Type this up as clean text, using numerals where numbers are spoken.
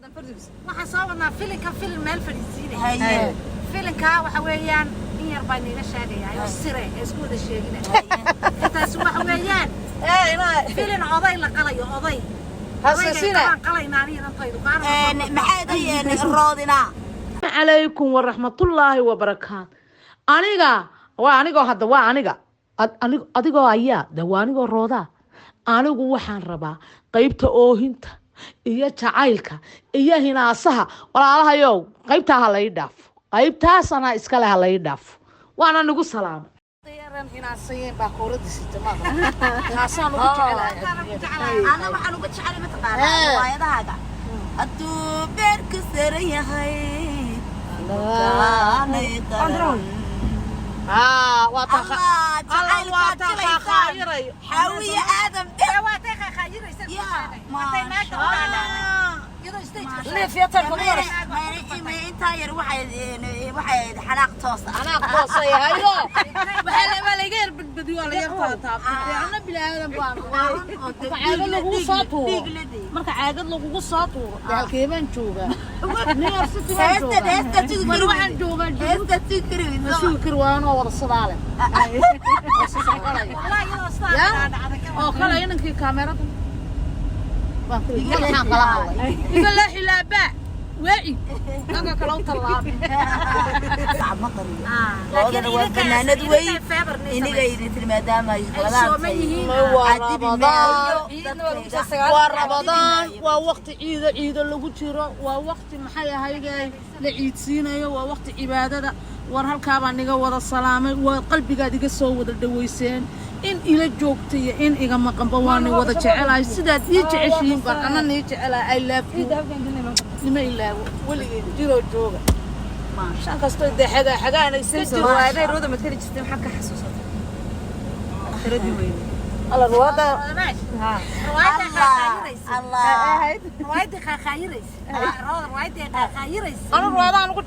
Waxaan soo wadnaa filinka, filin meel fadhiisiinaya. Haye. Filinkaa waxa weeyaan, in yar baan iiga sheegaya oo sire ee isku wada sheegina. Intaas waxa weeyaan filin oday la qalayo, oday. Hasasina. Odayga qalaynaa aniga inantaydu qaana. Maxay dayeen roodinaa? Calaykum waraxmatullaahi wabarakaatu. Aniga waa anigoo hadda waa aniga. Adigoo ayaa de waa anigoo roodaa. Anigu waxaan rabaa qaybta oohinta iyo jacaylka iyo hinaasaha. Walaalahayow, qaybtaa ha lai dhaafo, qaybtaas anaa iskale, ha lai dhaafo. Waana nagu salaamay. Yaran hinaasayeen baa kooradii sita maada, taasaan ugu jecelahay adduunyada. Ana waxaan uga jecelay, mataqaanaa, riwaayadahaaga hadduu beerku saran yahay kaanay qaran. Waa taa. Allah. Allah, waa jacaylkaad taa. jilaysaan. Khaakhaayiray. Xaawiye Aadam dheh. Waatay khaakhaayilaysa. Ya. Waatay naagta u dhaadhacday iyadoo stage. Liif yatar kuma yaras. Intaa yar waxay ahayd xanaaq toos ah. Anaa toosay hayo, waxaa waa layga yar badbadiyo, waa la yar taataabtay. Anna bini aadan baan. Marka caagad lagugu soo tuuro, marka caagad lagugu soo tuuro, dee halkee baan joogaa? New York City baan Heesta joogaa? Heesta sugi War kari. waxaan joogaa Jabuuti. Heesta sugi kari. Ma sugi kari, waanoo wada sidaa leh oo soconaya. Wallahi iyadoo sidaa Ya? dhaadhacday ka. Oo kale inankii kaamerada baan ku yidhi, madaxaan kala hadlay, iga leexi, laabaa waaci dhanka kale u tallaabay. Ma qariyo. Laakiin Roodana waa idinka- fanaanad weyn. idinka feebar nii Iniga idin tiri maadaama ay sooman rabadaan yihiin. Waa cadibi Rabadaan. maayo dadkayga. Waa Rabadaan, waa waqti ciido, ciido lagu jiro, waa waqti maxay ahayde la ciidsiinayo, waa waqti cibaadada. War halkaabaa niga wada salaamay, waa qalbigaad iga soo wada dhaweyseen. In ila joogta iyo in iga maqanba waani wada jecelahay. Sidaad ii jeceshihiin baan anna nii jecelahay. I love you, nima ilaawo weligeed, jiroo jooga. Shan kastoo dee xagaa xagaana iska jiro. Riwaayadaha rooda matali jirtay, maxaa ka xasuusatay? Tiradii weyne. Alla, ruwaada. Riwaayadda khaakhaayilaysa. Allah. Riwaayadda khaakhaayilaysa. Riwaayadda khaakhaayilaysa. Anu ruwaadaan ugu.